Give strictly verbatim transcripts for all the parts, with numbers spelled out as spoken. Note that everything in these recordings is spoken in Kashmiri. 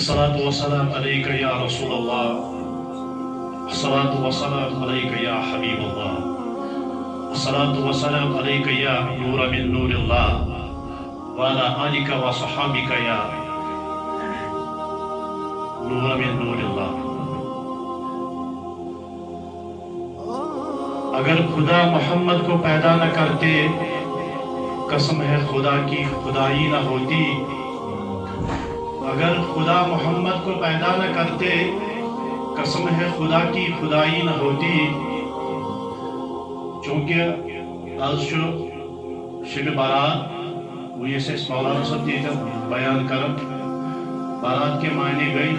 الصلاة والسلام عليك يا رسول الله. الصلاة والسلام عليك يا حبيب الله. الصلاة والسلام عليك يا نور من نور الله. وعلى آلك وصحابك يا نور من نور الله. اگر خدا محمد کو پیدا نہ کرتے، قسم ہے خدا کی خدائی نہ ہوتی. اگر خدا محمد کو پیدا نہ کرتے، قسم ہے خدا کی خدائی نہ ہوتی. چونکہ آز چھُ شبِ برات، وۄنۍ ٲسۍ اَسہِ مولانا صٲب تہِ ییٚتٮ۪ن بیان کران. برات کے معنی گٔے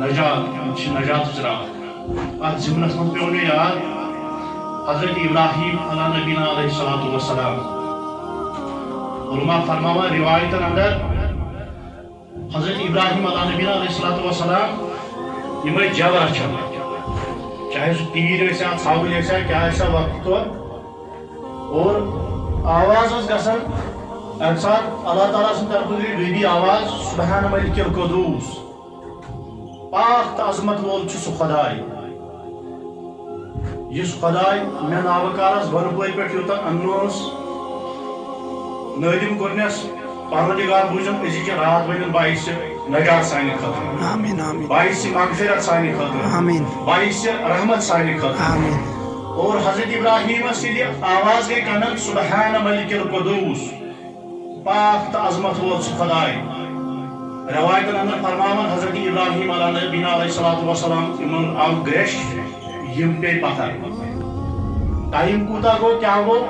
نجات، یہِ چھِ نجاتٕچ راتھ. اَتھ ضِمنَس منٛز پیوٚو مےٚ یاد حضرت ابراہیم علیٰ نبینا علیہ الصلوۃ والسلام. علماء فرماوان روایتن اندر، حضرت ابراہیم علیٰ نبینا علیہ الصلوۃ والسلام یِمے جب رچھان، چاہے سُہ تیٖر ٲسۍ یا ژھاوٕلۍ ٲسۍ یا کیٛاہ ٲسۍ یا وقت طور. اور آواز ٲس گژھان اَمہِ ساتہٕ اللہ تعالیٰ سٕنٛدِ طرفہٕ گٔے غیبی آواز، سبحان ملک القدوس، پاک تہٕ عظمت وول چھُ سُہ خداے. یُس خداے مےٚ ناوٕ کارس بۄنہٕ پورِ پٮ۪ٹھ یوٚتن اننووُس، نٲدِم کوٚرنس، پروردگار بوٗزِن أزِچ یہِ راتھ بنن باعث نجات سانہِ خٲطرٕ، آمین، آمین۔ باعث مغفرت سانہِ خٲطرٕ، آمین۔ باعث رحمت سانہِ خٲطرٕ۔ آمین۔ اور حضرت ابراہیمس ییٚلہِ آواز گٔے کنن، سبحان ملک القدوس، پاک تہٕ عظمت وول سُہ خداے۔ روایتن اندر فرماوان حضرت ابراہیم علیٰ نبینا علیہ الصلوۃ والسلام، تِمن آو گریش، یِم پیٚیہِ پتھر۔ ٹایم کوٗتاہ گوٚو، کیٛاہ گوٚو؟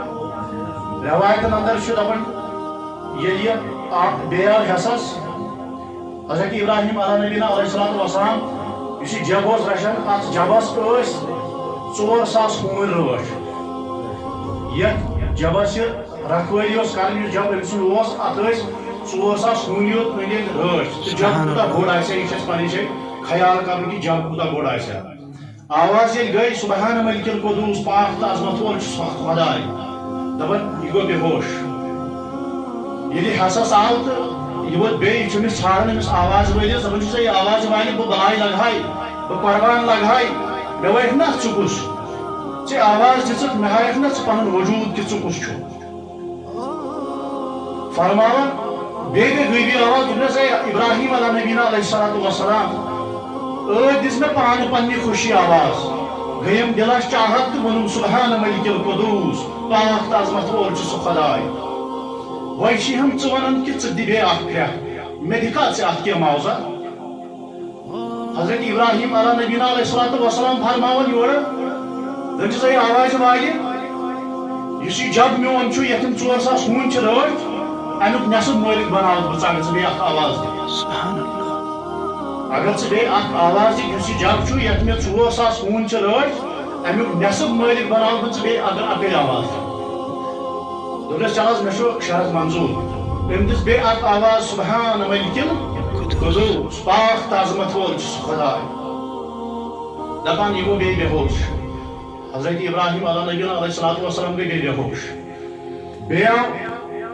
روایتن اندر چھُ دپان، ییٚلہِ یہِ اکھ بیٚیہِ آو حصس، حضرت ابراہیم علیٰ نبینا علیہ الصلوۃ والسلام، یُس یہِ جب اوس رچھان، اتھ جبس ٲسۍ ژور ساس ہوٗنۍ رٲچھ۔ یتھ جبس یہِ رکھوٲلی اوس کران، یُس جب أمۍ سُنٛد اوس، اتھ ٲسۍ ژور ساس ہوٗنۍ یوت أنٛدۍ أنٛدۍ رٲچھ۔ تہٕ جب کوٗتاہ بوٚڑ آسہِ ہا، یہِ چھِ اَسہِ پنٕنۍ جایہِ خیال کرُن کہِ جب کوٗتاہ بوٚڑ آسہِ ہا۔ آواز ییٚلہِ گٔے، سبحان ملک القدوس، پاک تہٕ عظمت وول چھُ سُہ خداے، دپان، یہِ گوٚو بے ہوش۔ ییٚلہِ حصس آو تہٕ یہِ ووت بیٚیہِ، یہِ چھُ أمِس ژھانڈان، أمِس آواز وٲلِس، دپان چھُس، ہے آواز والہِ، بہٕ بلاے لگہٕ ہاے، بہٕ قربان لگہٕ ہاے، مےٚ وَنکھ نا ژٕ کُس؟ ژےٚ آواز دِژٕتھ، مےٚ ہٲیکھ نا ژٕ پنُن وجوٗد کہِ ژٕ کُس چھُکھ؟ فرماوان، بیٚیہِ گٔے غیبی آواز، دوٚپنَس، "اے ابراہیم علیٰ نبینا علیہ الصلوۃ والسلام، ٲدۍ دِژ مےٚ پانہٕ پننہِ خوشی آواز، گٔیم دِلس چاہت تہٕ ووٚنُم، سبحان ملک القدوس، پاک تہٕ عظمت وول چھُ سُہ خداے۔ وۄنۍ چھِ ہم ژٕ ونان کہِ ژٕ دِ بیٚیہِ اکھ پھرٛکھ، مےٚ دِ کتھ ژےٚ اتھ کینٛہہ معاوضہ؟" حضرت ابراہیم علیٰ نبینا علیہ الصلوۃ والسلام فرماوان یورٕ، دٔپِس، اے آواز والہِ، یُس یہِ جب میون چھُ، یتھ یِم ژور ساس ہوٗنۍ چھِ رٲچھ، امیُک نٮ۪صٕب مٲلِک بناوَتھ بہٕ ژٕ، اگر ژٕ بیٚیہِ اکھ آواز دِکھ۔ سبحان اللہ۔ اگر ژٕ بیٚیہِ اکھ آواز دِکھ، یُس یہِ جب چھُ، یتھ مےٚ ژور ساس ہوٗنۍ چھِ رٲچھ، امیُک نٮ۪صٕب مٲلِک بناوَتھ بہٕ ژٕ بیٚیہِ اگر اکٕے آواز دِکھ۔ دوٚپنَس، چل حظ، مےٚ چھُ شرط منظوٗر۔ أمۍ دِژ بیٚیہِ اکھ آواز، سبحان ملک القدوس، پاک تہٕ عظمت وول چھُ سُہ خداے۔ دپان، یہِ گوٚو بیٚیہِ بے ہوش۔ حضرت ابراہیم علیٰ نبینا علیہ الصلوۃ والسلام گٔے بیٚیہِ بے ہوش۔ بیٚیہِ آو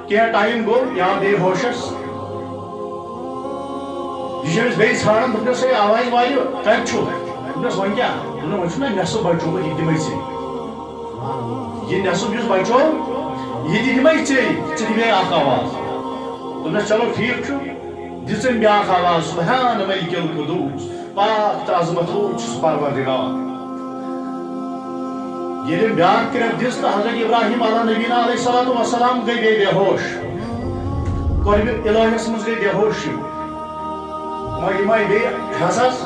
کینٛہہ ٹایم گوٚو، یہِ آو بیٚیہِ ہوشس۔ یہِ چھُ أمِس بیٚیہِ ژھانڈان، دوٚپنَس، ہے آواز والہِ، کتہِ چھُ؟ دوٚپنَس، وۄنۍ کیٛاہ؟ دوٚپنَس، وۄنۍ چھُنہ نٮ۪صٕب بچومُت، یہِ تہِ دِمے ژےٚ۔ یہِ نٮ۪صٕب یُس بچو، یہِ تہِ دِمے ژےٚ، ژٕ دِ مےٚ اکھ آواز۔ دوٚپنَس، چلو ٹھیٖک چھُ، دِژ أمۍ بیٛاکھ آواز، سبحان ملک القدوس، پاک تہٕ عظمت وول چھُس پروردگار۔ ییٚلہِ أمۍ بیٛاکھ کرٛٮ۪کھ دِژ تہٕ حضرت ابراہیم علیٰ نبینا علیہ الصلوۃ والسلام گٔے بیٚیہِ بے ہوش، قربِ الٰہیس منٛز گٔے بے ہوش یِم۔ وۄنۍ یِم آیہِ بیٚیہِ حصس،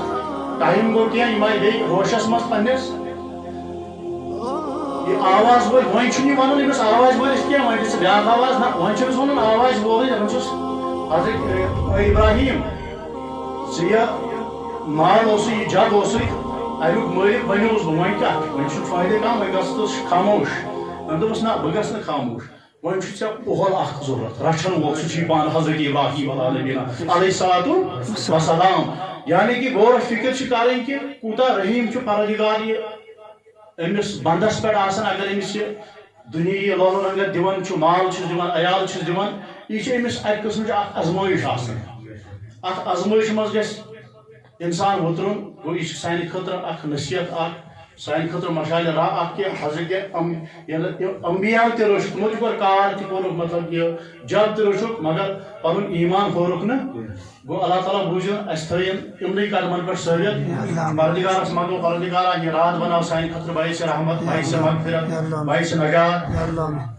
ٹایم گوٚو کینٛہہ، یِم آیہِ بیٚیہِ ہوشس منٛز پننِس۔ یہِ آواز وٲلۍ، وۄنۍ چھُنہٕ یہِ وَنان أمِس آواز وٲلِس کینٛہہ، وۄنۍ چھُ سُہ بیٛاکھ آواز، نہ، وۄنۍ چھُ أمِس وَنان آواز وولٕے، دَپان چھُس، حضرت، اے، اے ابراہیم، ژٕ یہِ مال اوسُے، یہِ جگ اوسُے، اَمیُک مٲلِک بَنیووُس بہٕ، وۄنۍ کیٛاہ؟ وۄنۍ چھُنہٕ فٲیدَے کانٛہہ، وۄنۍ گژھ ژٕ خاموش۔ أمۍ دوٚپُس، نہ، بہٕ گژھٕ نہٕ خاموش۔ وۄنۍ چھُ ژےٚ اُہل اکھ ضروٗرت، رچھن وول، سُہ چھُ یہِ پانہٕ حضرت ابراہیم علیہ، علیہ الصلوۃ والسلام۔ یعنی کہِ غور و فکر چھِ کرٕنۍ کہِ کوٗتاہ رحیم چھُ پروردگار یہِ أمِس بندس پٮ۪ٹھ آسان، اگر أمِس یہِ دُنیاہی لولہٕ رنگت دِوان چھُ، مال چھُس دِوان، عیال چھُس دِوان، یہِ چھِ أمِس اَکہِ قٕسمٕچ اکھ آزمٲیش آسان۔ اتھ ازمٲیش منٛز گژھِ انسان وُترُن۔ گوٚو، یہِ چھِ سانہِ خٲطرٕ اکھ نصیحت، اکھ سانہِ خٲطرٕ مشالہِ راہ اکھ، کہِ حضرت ام-، ییٚلہِ تِم انبیاء تہِ روٚچھُکھ، تِمو تہِ کوٚر کار تہِ کوٚرُکھ، مطلب، یہِ جب تہِ روٚچھُکھ، مگر پنُن ایمان ہورُکھ نہٕ۔ گوٚو، اللہ تعالیٰ بوٗزِو، اسہِ تھٲیِن یِمنٕے قدمن پٮ۪ٹھ ثٲبت۔ پروردگارس منٛگو، پروردگارا، یہِ راتھ بناو سانہِ خٲطرٕ باعث رحمت، باعث مغفرت، باعث نجات۔